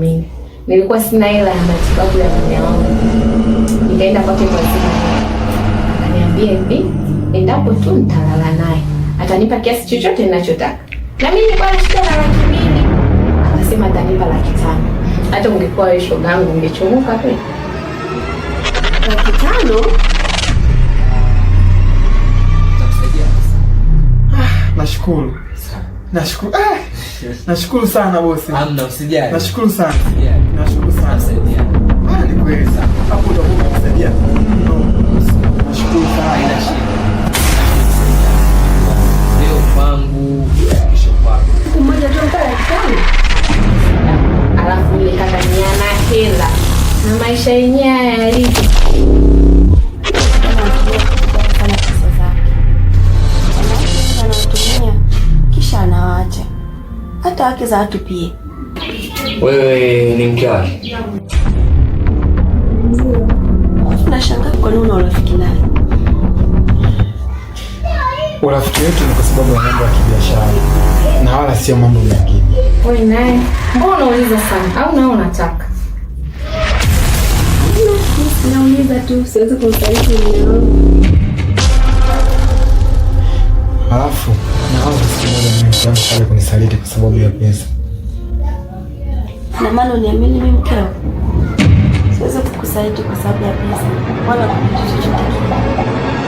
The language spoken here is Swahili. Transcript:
Hutoamini. Nilikuwa sina hela ya matibabu ya mume wangu, nikaenda kwake kwa simu, akaniambia hivi, endapo tu nitalala naye atanipa kiasi chochote ninachotaka, na mimi nilikuwa na shida na 200,000, akasema atanipa 500,000. Hata ungekuwa wewe shoga yangu ungechomoka kweli? 500,000? Nitakusaidia. Nashukuru. Nashukuru. Nashukuru sana bosi. Hamna, usijali. Nashukuru sana. Usijali. Nashukuru sana. Nasaidia. Ah, ni kweli sana. Hapo utakuwa umenisaidia mno. Nashukuru sana. Haina shida. Leo kwangu, kesho kwako. Siku moja tu mpa 500,000. Alafu yule kaka ni ana hela na maisha yenyewe haya yalivyo. Anatumia sana pesa zake, wanawake anawatumia kisha anawaacha, hata wake za watu pia. Wewe ni mke wake? Nashangaa kwa nini una urafiki naye. Urafiki wetu ni kwa sababu ya mambo ya kibiashara na wala sio mambo mengine. Wewe naye mbona unauliza sana au nao unataka? Nauliza tu, siwezi kumsaliti mume wangu. Halafu na wala siku moja mimi mke wangu kaja kunisaliti kwa sababu ya pesa. Na maana uniamini mimi mkeo? Siwezi kukusaliti kwa sababu ya pesa wala kwa kitu chochote kile.